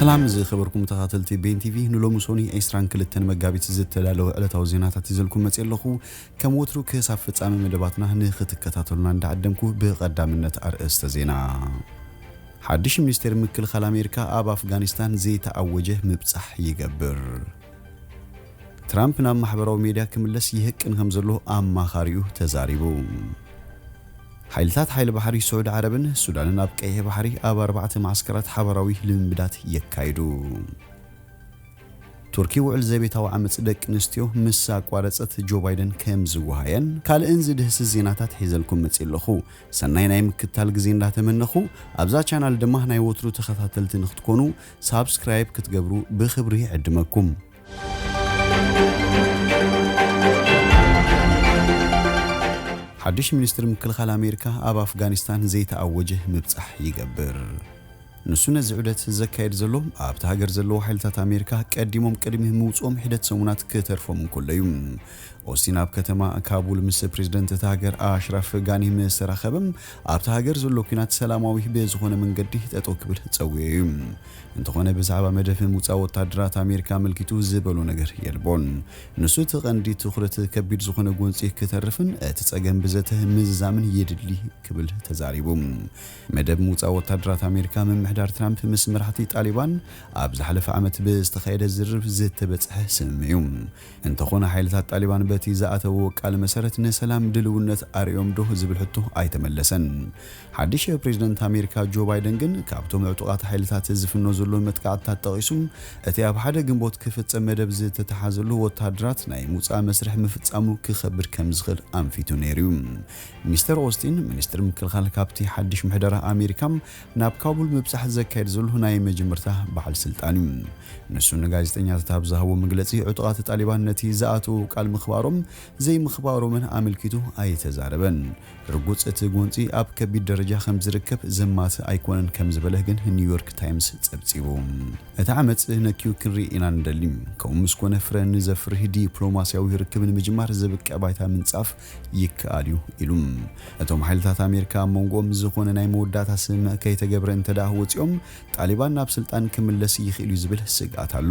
ሰላም ዝኸበርኩም ተኸታተልቲ ቤን ቲቪ፣ ንሎሚ ሶኒ ዕስራን ክልተን መጋቢት ዝተዳለወ ዕለታዊ ዜናታት ይዘልኩም መጽእ ኣለኹ። ከም ወትሩ ክሳብ ፍጻመ መደባትና ንኽትከታተሉና እንዳዓደምኩ፣ ብቐዳምነት ኣርእስተ ዜና። ሓድሽ ሚኒስቴር ምክልኻል ኣሜሪካ ኣብ ኣፍጋኒስታን ዘይተኣወጀ ምብጻሕ ይገብር። ትራምፕ ናብ ማሕበራዊ ሜድያ ክምለስ ይህቅን ከም ዘሎ ኣማኻሪኡ ተዛሪቡ። ሓይልታት ሓይሊ ባሕሪ ስዑድ ዓረብን ሱዳንን ኣብ ቀይሕ ባሕሪ ኣብ ኣርባዕተ መዓስከራት ሓባራዊ ልምምዳት የካይዱ። ቱርኪ ውዕል ዘቤታዊ ዓመጽ ደቂ ኣንስትዮ ምስ ኣቋረጸት ጆ ባይደን ከም ዝወሃየን ካልእን ዝድህስስ ዜናታት ሒዘልኩም መጽእ ኣለኹ። ሰናይ ናይ ምክታል ግዜ እንዳተመነኹ፣ ኣብዛ ቻናል ድማ ናይ ወትሩ ተኸታተልቲ ንክትኮኑ ሳብስክራይብ ክትገብሩ ብኽብሪ ይዕድመኩም። ሓድሽ ሚኒስትሪ ምክልኻል ኣሜሪካ ኣብ ኣፍጋኒስታን ዘይተኣወጀ ምብጻሕ ይገብር። ንሱ ነዚ ዑደት ዘካየድ ዘሎ ኣብቲ ሃገር ዘለዉ ሓይልታት ኣሜሪካ ቀዲሞም ቅድሚ ምውጽኦም ሒደት ሰሙናት ክተርፎም እንከሎ እዩ። ኦስቲን ኣብ ከተማ ካቡል ምስ ፕሬዝደንት እታ ሃገር ኣሽራፍ ጋኒ ምስ ተራኸበ፣ ኣብቲ ሃገር ዘሎ ኲናት ሰላማዊ ብዝኾነ መንገዲ ጠጠው ክብል ጸዊዑ እዩ። እንተኾነ ብዛዕባ መደብ ምውጻእ ወታደራት ኣሜሪካ ኣመልኪቱ ዝበሎ ነገር የልቦን። ንሱ እቲ ቀንዲ ትኹረት ከቢድ ዝኾነ ጎንጺ ክተርፍን እቲ ጸገም ብዘተ ምዝዛምን የድሊ ክብል ተዛሪቡ። መደብ ምውጻእ ወታደራት ኣሜሪካ ምምሕዳር ትራምፕ ምስ መራሕቲ ጣሊባን ኣብ ዝሓለፈ ዓመት ብዝተኻየደ ዝርርብ ዝተበጽሐ ስምምዕ እዩ። እንተኾነ ሓይልታት ጣሊባን በቲ ዝኣተዎ ቃል መሰረት ንሰላም ድልውነት ኣርእዮም ዶ ዝብል ሕቶ ኣይተመለሰን። ሓድሽ ፕሬዝደንት ኣሜሪካ ጆ ባይደን ግን ካብቶም ዕጡቓት ሓይልታት ዝፍኖ ዘሎ መጥቃዕትታት ጠቒሱ፣ እቲ ኣብ ሓደ ግንቦት ክፍጸም መደብ ዝተተሓዘሉ ወታደራት ናይ ምውጻእ መስርሕ ምፍጻሙ ክኸብድ ከም ዝኽእል ኣንፊቱ ነይሩ እዩ። ሚስተር ኦስቲን፣ ሚኒስትሪ ምክልኻል፣ ካብቲ ሓድሽ ምሕደራ ኣሜሪካ ናብ ካቡል ምብጻሕ ዘካየድ ዘሎ ናይ መጀመርታ በዓል ስልጣን እዩ። ንሱ ንጋዜጠኛታት ኣብ ዝሃቦ መግለጺ፣ ዕጡቓት ጣሊባን ነቲ ዝኣተዉ ቃል ምኽባሮም ዘይምኽባሮምን ኣመልኪቱ ኣይተዛረበን። ርጉጽ፣ እቲ ጎንጺ ኣብ ከቢድ ደረጃ ከም ዝርከብ ዘማትእ ኣይኮነን ከም ዝበለ ግን ኒውዮርክ ታይምስ ጸብጺቡ። እቲ ዓመጽ ነክዩ ክንርኢ ኢና ንደሊ። ከምኡ ምስ ኮነ ፍረ ንዘፍርህ ዲፕሎማስያዊ ርክብ ንምጅማር ዘብቅዕ ባይታ ምንጻፍ ይከኣል እዩ ኢሉ። እቶም ሓይልታት ኣሜሪካ ኣብ መንጎኦም ዝኾነ ናይ መወዳእታ ስምምዕ ከይተገብረ እንተ ደኣ ወጺኦም፣ ጣሊባን ናብ ስልጣን ክምለስ ይኽእል እዩ ዝብል ስግኣት ኣሎ።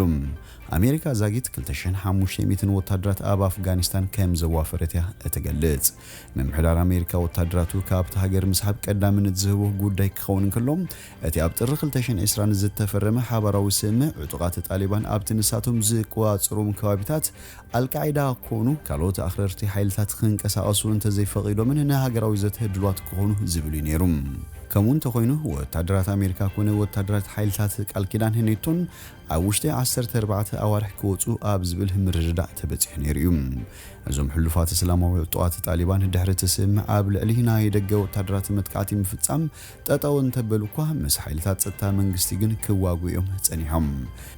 ኣሜሪካ ዛጊት ክልተ ሽሕን ሓሙሽተ ሚእትን ወታደራት ኣብ ኣፍጋኒስታን ከም ዘዋፈረት እያ እትገልጽ። ምምሕዳር ኣሜሪካ ወታደራቱ ካብቲ ሃገር ምስሓብ ቀዳምነት ዝህቦ ጉዳይ ክኸውን እንከሎ፣ እቲ ኣብ ጥሪ ክልተ ሽሕን ዕስራን ዝተፈረመ ሓባራዊ ስምምዕ ዕጡቓት ጣሊባን ኣብቲ ንሳቶም ዝቆጻጸርዎም ከባቢታት ኣልቃዒዳ ኮኑ ካልኦት ኣኽረርቲ ሓይልታት ክንቀሳቐሱ እንተዘይፈቒዶምን ንሃገራዊ ዘተ ድልዋት ክኾኑ ዝብል እዩ ነይሩ። ከምኡ እንተኾይኑ፣ ወታደራት ኣሜሪካ ኮነ ወታደራት ሓይልታት ቃል ኪዳን ኔቶን ኣብ ውሽጢ ዓሰርተ ኣርባዕተ ኣዋርሕ ክወጹ ኣብ ዝብል ምርድዳእ ተበጺሑ ነይሩ እዩ። እዞም ሕሉፋት እስላማዊ ዕጡቓት ጣሊባን ድሕሪ እቲ ስምምዕ ኣብ ልዕሊ ናይ ደገ ወታደራት መጥቃዕቲ ምፍጻም ጠጠው እንተበሉ እኳ፣ ምስ ሓይልታት ጸጥታ መንግስቲ ግን ክዋግኡ እዮም ጸኒሖም።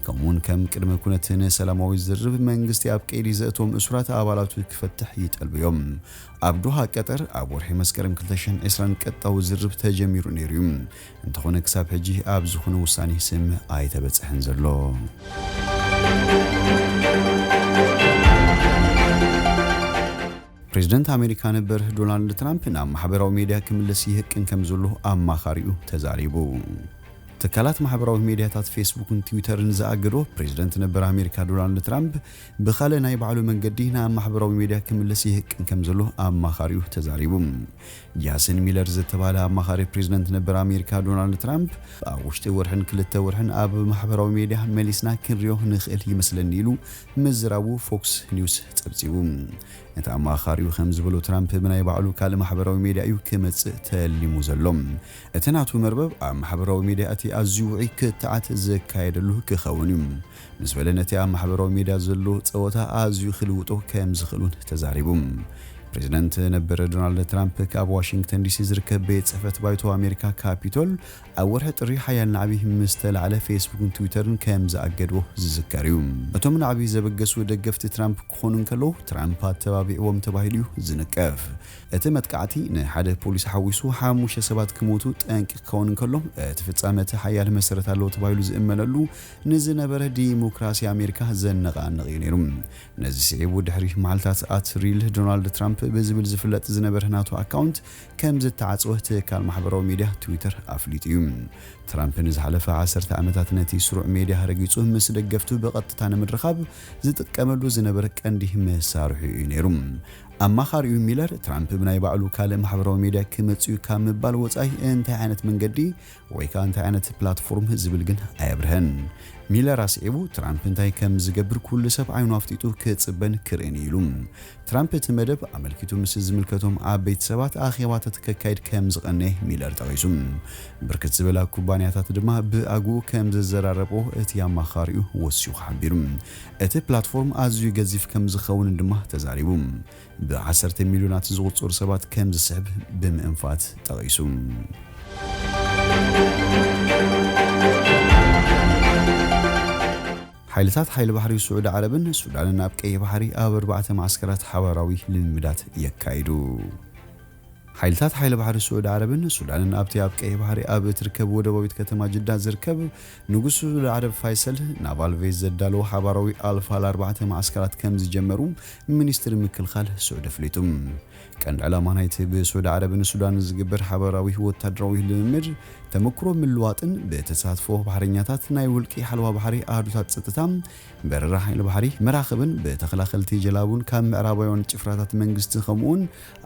ከምኡውን ከም ቅድመ ኩነት ንሰላማዊ ዝርርብ መንግስቲ ኣብ ቀይዲ ዘእቶም እሱራት ኣባላቱ ክፈትሕ ይጠልቡ እዮም። ኣብ ዶሃ ቀጠር ኣብ ወርሒ መስከረም ክልተ ሽሕን ዕስራን ቀጥታዊ ዝርርብ ተጀሚሩ ነይሩ እዩ። እንተኾነ ክሳብ ሕጂ ኣብ ዝኾነ ውሳኔ ስምምዕ ኣይተበጽሐን ዘሎ። ፕሬዝደንት ኣሜሪካ ነበር ዶናልድ ትራምፕ ናብ ማሕበራዊ ሜድያ ክምለስ ይህቅን ከም ዘሎ ኣማኻሪኡ ተዛሪቡ። ትካላት ማሕበራዊ ሜድያታት ፌስቡክን ትዊተርን ዝኣገዶ ፕሬዝደንት ነበር ኣሜሪካ ዶናልድ ትራምፕ፣ ብኻልእ ናይ ባዕሉ መንገዲ ናብ ማሕበራዊ ሜድያ ክምለስ ይህቅን ከም ዘሎ ኣማኻሪኡ ተዛሪቡ። ጃሰን ሚለር ዝተባህለ ኣማኻሪ ፕሬዝደንት ነበር ኣሜሪካ ዶናልድ ትራምፕ፣ ኣብ ውሽጢ ወርሕን ክልተ ወርሕን ኣብ ማሕበራዊ ሜድያ መሊስና ክንሪኦ ንኽእል ይመስለኒ ኢሉ ምዝራቡ ፎክስ ኒውስ ጸብጺቡ። እቲ ኣማኻሪኡ ከም ዝበሎ፣ ትራምፕ ብናይ ባዕሉ ካልእ ማሕበራዊ ሜድያ እዩ ክመጽእ ተሊሙ ዘሎ። እቲ ናቱ መርበብ ኣብ ማሕበራዊ ሜድያ እቲ ኣዝዩ ውዑይ ክትዓት ዘካየደሉ ክኸውን እዩ። ምስ በለ፣ ነቲ ኣብ ማሕበራዊ ሜድያ ዘሎ ጸወታ ኣዝዩ ክልውጦ ከም ዝኽእል እውን ተዛሪቡ። ፕሬዝደንት ነበር ዶናልድ ትራምፕ ካብ ዋሽንግተን ዲሲ ዝርከብ ቤት ጽሕፈት ባይቶ ኣሜሪካ ካፒቶል ኣብ ወርሒ ጥሪ ሓያል ናዕቢ ምስ ተላዕለ፣ ፌስቡክን ትዊተርን ከም ዝኣገድዎ ዝዝከር እዩ። እቶም ናዕቢ ዘበገሱ ደገፍቲ ትራምፕ ክኾኑ እንከለዉ፣ ትራምፕ ኣተባቢዕዎም ተባሂሉ እዩ ዝንቀፍ። እቲ መጥቃዕቲ ንሓደ ፖሊስ ሓዊሱ ሓሙሽተ ሰባት ክሞቱ ጠንቂ ክኸውን እንከሎ፣ እቲ ፍጻመ እቲ ሓያል መሰረት ኣለዎ ተባሂሉ ዝእመነሉ ንዝነበረ ዲሞክራሲ ኣሜሪካ ዘነቓንቕ እዩ ነይሩ። ነዚ ስዒቡ፣ ድሕሪ መዓልታት ኣት ሪል ዶናልድ ትራምፕ ብዝብል ዝፍለጥ ዝነበረ ናቱ ኣካውንት ከም ዝተዓጸወ ትካል ማሕበራዊ ሚድያ ትዊተር ኣፍሊጡ እዩ። ትራምፕ ንዝሓለፈ ዓሰርተ ዓመታት ነቲ ስሩዕ ሜድያ ረጊጹ ምስ ደገፍቱ ብቐጥታ ንምርኻብ ዝጥቀመሉ ዝነበረ ቀንዲ መሳርሒ እዩ ነይሩ። ኣማኻሪኡ ሚለር፣ ትራምፕ ብናይ ባዕሉ ካልእ ማሕበራዊ ሚድያ ክመጽእ እዩ ካብ ምባል ወጻኢ እንታይ ዓይነት መንገዲ ወይ ከኣ እንታይ ዓይነት ፕላትፎርም ዝብል ግን ኣየብርሀን። ሚለር ኣስዒቡ፣ ትራምፕ እንታይ ከም ዝገብር ኩሉ ሰብ ዓይኑ ኣፍጢጡ ክጽበን ክርእን እዩ ኢሉ። ትራምፕ እቲ መደብ ኣመልኪቱ ምስ ዝምልከቶም ዓበይቲ ሰባት ኣኼባታት ከካይድ ከም ዝቐነየ ሚለር ጠቒሱ። ብርክት ዝበላ ኩባንያታት ድማ ብኣግኡ ከም ዘዘራረቦ እቲ ኣማኻሪኡ ወሲኹ ሓቢሩ። እቲ ፕላትፎርም ኣዝዩ ገዚፍ ከም ዝኸውን ድማ ተዛሪቡ። ብዓሰርተ ሚልዮናት ዝቑጸሩ ሰባት ከም ዝስሕብ ብምእንፋት ጠቒሱ። ሓይልታት ሓይሊ ባሕሪ ስዑዲ ዓረብን ሱዳንን ኣብ ቀይሕ ባሕሪ ኣብ ኣርባዕተ መዓስከራት ሓባራዊ ልምምዳት የካይዱ። ሓይልታት ሓይሊ ባሕሪ ስዑዲ ዓረብን ሱዳንን ኣብቲ ኣብ ቀይሕ ባሕሪ ኣብ እትርከብ ወደባዊት ከተማ ጅዳ ዝርከብ ንጉስ ስዑዲ ዓረብ ፋይሰል ናቫል ቬዝ ዘዳለዎ ሓባራዊ ኣልፋል ኣርባዕተ መዓስከራት ከም ዝጀመሩ ሚኒስትሪ ምክልኻል ስዑዲ ኣፍሊጡ። ቀንዲ ዕላማ ናይቲ ብስዑዲ ዓረብን ሱዳንን ዝግበር ሓባራዊ ወታደራዊ ልምምድ ተመክሮ ምልዋጥን ብተሳትፎ ባሕረኛታት ናይ ውልቂ ሓለዋ ባሕሪ ኣሃዱታት ጸጥታ በረራ ሓይሊ ባሕሪ፣ መራኽብን ብተኸላኸልቲ ጀላቡን ካብ ምዕራባውያን ጭፍራታት መንግስቲ ከምኡውን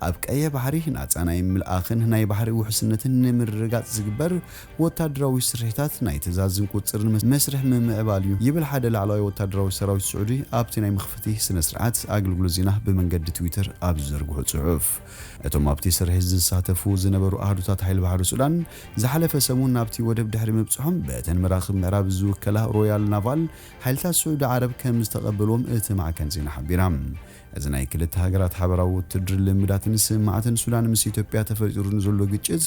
ኣብ ቀይሕ ባሕሪ ናጻ ናይ ምልኣኽን ናይ ባሕሪ ውሕስነትን ንምርግጋጽ ዝግበር ወታደራዊ ስርሒታት ናይ ትእዛዝን ቁጽርን መስ-፣ መስርሕ ምምዕባል እዩ ይብል ሓደ ላዕለዋይ ወታደራዊ ሰራዊት ስዑዲ ኣብቲ ናይ መኽፈቲ ስነ ስርዓት ኣገልግሎት ዜና ብመንገዲ ትዊተር ኣብ ዝዘርግሖ ጽሑፍ። እቶም ኣብቲ ስርሒት ዝሳተፉ ዝነበሩ ኣሃዱታት ሓይሊ ባሕሪ ሱዳን ዝሓለፈ ሰሙን ናብቲ ወደብ ድሕሪ ምብጽሖም በተን መራኽብ ምዕራብ ዝውከላ ሮያል ናቫል ሓይልታት ስዑዲ ዓረብ ከም ዝተቐበልዎም እቲ ማዕከን ዜና ሓቢራ። እዚ ናይ ክልተ ሃገራት ሓበራዊ ውትድር ልምዳትን ስምማዕትን ሱዳን ምስ ኢትዮጵያ ተፈጢሩ ንዘሎ ግጭት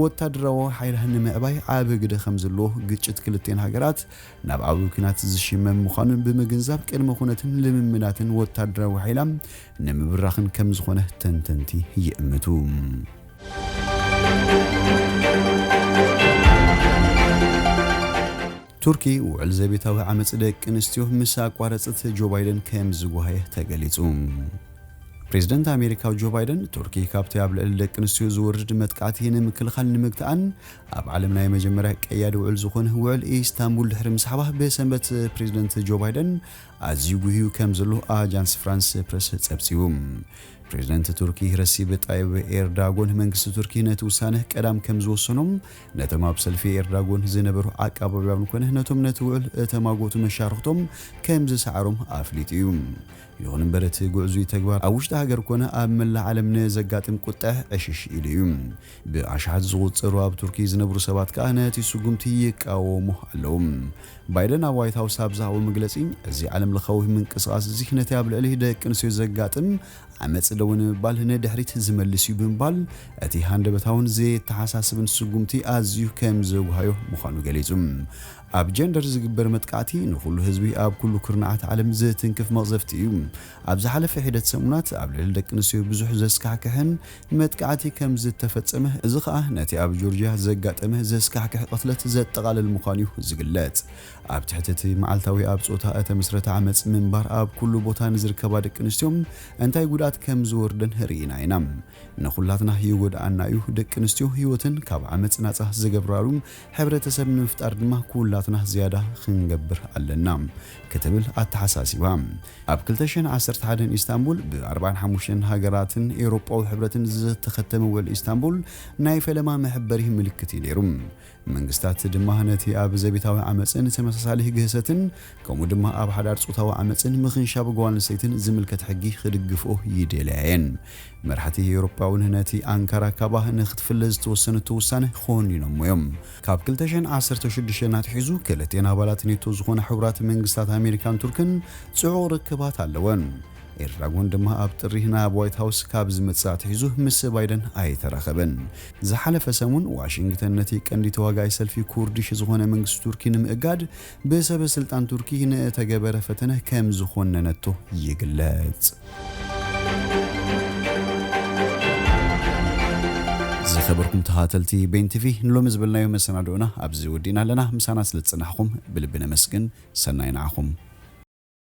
ወታደራዊ ሓይላ ንምዕባይ ዓቢ ግደ ከም ዘለዎ ግጭት ክልቴን ሃገራት ናብ ዓቢ ኲናት ዝሽመም ምዃኑን ብምግንዛብ ቅድመ ኩነትን ልምምዳትን ወታደራዊ ሓይላ ንምብራኽን ከም ዝኾነ ተንተንቲ ይእምቱ። ቱርኪ ውዕል ዘቤታዊ ዓመጽ ደቂ ኣንስትዮ ምስ ኣቋረጸት ጆ ባይደን ከም ዝጓሃየ ተገሊጹ። ፕሬዝደንት ኣሜሪካ ጆ ባይደን፣ ቱርኪ ካብቲ ኣብ ልዕሊ ደቂ ኣንስትዮ ዝወርድ መጥቃዕቲ ንምክልኻል ንምግታኣን ኣብ ዓለም ናይ መጀመርያ ቀያዲ ውዕል ዝኾነ ውዕል ኢስታንቡል ድሕሪ ምስሓባ፣ ብሰንበት ፕሬዝደንት ጆ ባይደን ኣዝዩ ጉህዩ ከም ዘሎ ኣጃንስ ፍራንስ ፕረስ ጸብጺቡ። ፕሬዝደንት ቱርኪ ረሲብ ጣይብ ኤርዳጎን መንግስቲ ቱርኪ ነቲ ውሳነ ቀዳም ከም ዝወሰኖም፣ ነቶም ኣብ ሰልፊ ኤርዳጎን ዝነበሩ ዓቃባውያን ኮነ ነቶም ነቲ ውዕል እተማጎቱ መሻርኽቶም ከም ዝሰዓሮም ኣፍሊጡ እዩ። ይኹን እምበር፣ እቲ ግዕዙይ ተግባር ኣብ ውሽጢ ሃገር ኮነ ኣብ መላእ ዓለም ንዘጋጥም ቁጥዐ ዕሽሽ ኢሉ እዩ። ብኣሽሓት ዝቑጸሩ ኣብ ቱርኪ ዝነብሩ ሰባት ከኣ ነቲ ስጉምቲ ይቃወሙ ኣለዉ። ባይደን ኣብ ዋይት ሃውስ ኣብ ዝሃቦ መግለጺ፣ እዚ ዓለም ለኻዊ ምንቅስቓስ እዚ ነቲ ኣብ ልዕሊ ደቂ ኣንስትዮ ዘጋጥም ዓመጽ ደው ንምባል ንድሕሪት ዝመልስ እዩ ብምባል፣ እቲ ሃንደበታውን ዘየተሓሳስብን ስጉምቲ ኣዝዩ ከም ዘጉሃዮ ምዃኑ ገሊጹ። ኣብ ጀንደር ዝግበር መጥቃዕቲ ንኹሉ ህዝቢ ኣብ ኩሉ ኩርናዓት ዓለም ዝትንክፍ መቕዘፍቲ እዩ። ኣብ ዝሓለፈ ሒደት ሰሙናት ኣብ ልዕሊ ደቂ ኣንስትዮ ብዙሕ ዘስካሕክሕን መጥቃዕቲ ከም ዝተፈጸመ፣ እዚ ኸኣ ነቲ ኣብ ጆርጅያ ዘጋጠመ ዘስካሕክሕ ቅትለት ዘጠቓልል ምዃኑ እዩ ዝግለጽ። ኣብ ትሕቲ እቲ መዓልታዊ ኣብ ጾታ እተመስረተ ዓመጽ ምንባር ኣብ ኩሉ ቦታ ንዝርከባ ደቂ ኣንስትዮ እንታይ ጉድኣት ከም ዝወርደን ርኢና ኢና። ንኹላትና ይጎድኣና እዩ። ደቂ ኣንስትዮ ህይወትን ካብ ዓመጽ ናጻ ዝገብራሉ ሕብረተሰብ ንምፍጣር ድማ ኩላትና ዝያዳ ክንገብር ኣለና ክትብል ኣተሓሳሲባ። ኣብ ክልተ ሽሕን ዓሰርተ ሓደን ኢስታንቡል ብ ኣርባዓን ሓሙሽተን ሃገራትን ኤውሮጳዊ ሕብረትን ዝተኸተመ ውዕል ኢስታንቡል ናይ ፈለማ መሐበሪ ምልክት እዩ ነይሩ። መንግስታት ድማ ነቲ ኣብ ዘቤታዊ ዓመጽን ተመሳሳሊ ግህሰትን ከምኡ ድማ ኣብ ሓዳር ጾታዊ ዓመጽን ምኽንሻብ ጓል ኣንስተይትን ዝምልከት ሕጊ ክድግፍኦ ይደልያ እየን። መራሕቲ ኤውሮጳ እውን ነቲ ኣንካራ ካባ ንክትፍለ ዝተወሰነቶ ውሳነ ኮኒኖሞ እዮም። ካብ ክልተ ሽሕን ዓሰርተ ሽዱሽተን ኣትሒዙ ክልቲኤን ኣባላት ኔቶ ዝኾና ሕቡራት መንግስታት ኣሜሪካን ቱርክን ጽዑቕ ርክባት ኣለወን። ኤርትራ ጎን ድማ ኣብ ጥሪ ናብ ዋይት ሃውስ ካብ ዝመጽእ ኣትሒዙ ምስ ባይደን ኣይተራኸበን። ዝሓለፈ ሰሙን ዋሽንግተን ነቲ ቀንዲ ተዋጋኣይ ሰልፊ ኩርዲሽ ዝኾነ መንግስቲ ቱርኪ ንምእጋድ ብሰበ ስልጣን ቱርኪ ንእተገበረ ፈተነ ከም ዝኾነነቶ ይግለጽ። ዝኸበርኩም ተኸታተልቲ ቤን ቲቪ፣ ንሎሚ ዝበልናዮ መሰናድኦና ኣብዚ ወዲእና ኣለና። ምሳና ስለ ዝጸናሕኩም ብልቢ ነመስግን። ሰናይ ንዓኹም።